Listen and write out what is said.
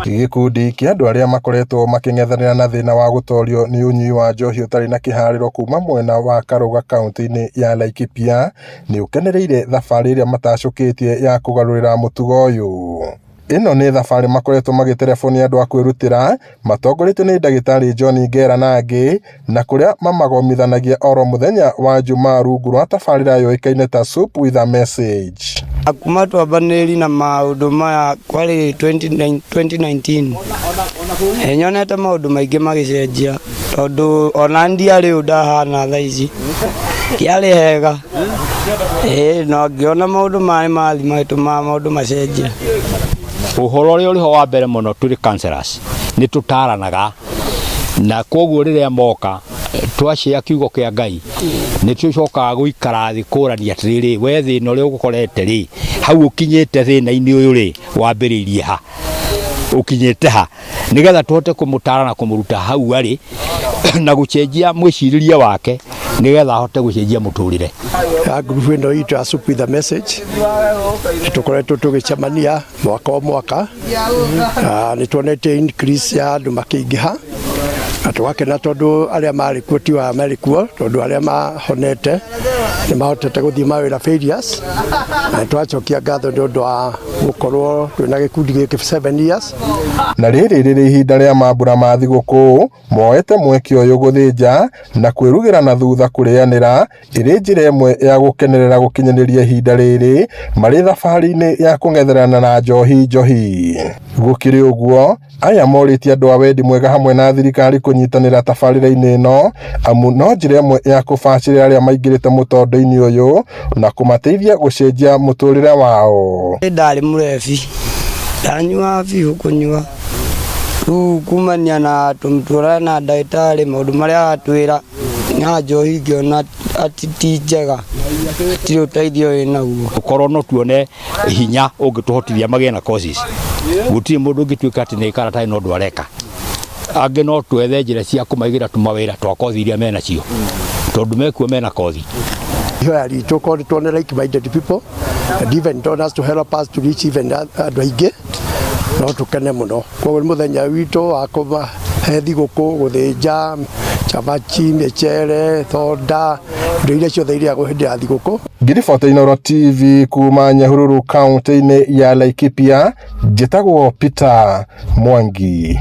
Gĩkundi kĩa andũ arĩa makoretwo makĩng'ethanĩra na thĩna wa gũtorio nĩ ũnyui wa njohi ũtarĩ na kĩharĩro kuma mwena wa Karũga kaunti-inĩ ya Laikipia nĩ ũkenereire thabarĩ ĩrĩa matacũkĩtie ya kũgarũrĩra mũtugo ũyũ. Ĩno nĩ thabarĩ makoretwo magĩtereboni andũ a kwĩrutĩra matongoretio nĩ ndagĩtarĩ John Ngera na angĩ na kũrĩa mamagomithanagia oro mũthenya wa Jumaa rungu rwa tabarĩra yũĩkaine ta Soup with a Message. Kuma twambanĩri na maũndũ maya kwarĩ 2019 nyonete maũndũ maingĩ magĩcenjia tondũ ona ndiarĩ ũũ ndahana thaa ici ndiarĩ hega no ngĩona maũndũ maya nĩ mathi magĩtũmaga maũndũ macenjie. Ũhoro ũrĩa ũrĩho wa mbere mũno tũrĩ counselors nĩ tũtaranaga na koguo rĩrĩa moka twacĩa kiugo kĩa Ngai nĩ tũcokaga gũikara thĩ kũrania atĩrĩrĩ, we thĩna ũrĩa ũgũkorete rĩ, hau ũkinyĩte thĩna-inĩ ũyũ rĩ, wambĩrĩirie ha, ũkinyĩte ha, nĩgetha tũhote kũmũtara na kũmũruta hau arĩ na gũcenjia mwĩcirĩrie wake nĩgetha ahote gũcenjia mũtũrĩre. Ya ngurubu ĩno itũ ya Soup with a Message tũkoretwo tũgĩcemania mwaka o mwaka, nĩ tuonete increase ya andũ makĩingĩha na tũgakena tondũ arĩa marĩ kuo ti wa marĩ kuo, tondũ arĩa mahonete nĩ mahotete gũthiĩ mawĩra failures, na nĩ twacokia ngatho nĩ ũndũ wa gũkorwo twĩna gĩkundi gĩkĩ 7 years. Na rĩrĩ rĩrĩ ihinda rĩa mambura ma thigũkũ moete mweke ũyũ gũthĩnja na kwĩrugĩra na thutha kũrĩanĩra ĩrĩ njĩra ĩmwe ya gũkenerera gũkinyanĩria ihinda rĩrĩ marĩ thabarĩ-inĩ ya kũng'etherana na njohi njohi. Gũkĩrĩ ũguo, aya morĩtie andũ a wendi mwega hamwe na thirikari kũnyitanĩra tabarĩra-inĩ ĩno amu no njĩra ĩmwe ya kũbacĩrĩra arĩa maingĩrĩte mũtondo-inĩ ũyũ na kũmateithia gũcenjia mũtũrĩre wao. Ndarĩ mũrebi, ndanyuaga biũ kũnyua, rĩu kumania na tũmĩtũrane na ndagĩtarĩ maũndũ marĩa aratwĩra na njohi ngĩona atĩ ti njega, hatirĩ ũteithio wĩnaguo. Tũkorwo no tuone hinya ũngĩtũhotithia magĩe na courses. Gũtirĩ mũndũ ũngĩtuĩka atĩ nĩ karatathi no ũndũ areka. Angĩ no twethe njĩra cia kũmaigĩra tũmawĩra twa kothi iria menacio, tondũ mekuo mena kothi. Ihoya ritũ korwo nĩ tuone like minded people and even donors to help us to reach even andũ aingĩ, no tũkene mũno. Koguo nĩ mũthenya witũ wa kũmahe thigũkũ, gũthĩnja cabaci, mĩcere, thonda, indo iria ciothe irĩagwo hĩndĩ ya thigũkũ. Ngĩribota Inooro TV kuma Nyahururu kaunti-inĩ ya Laikipia, njĩtagwo Peter Mwangi.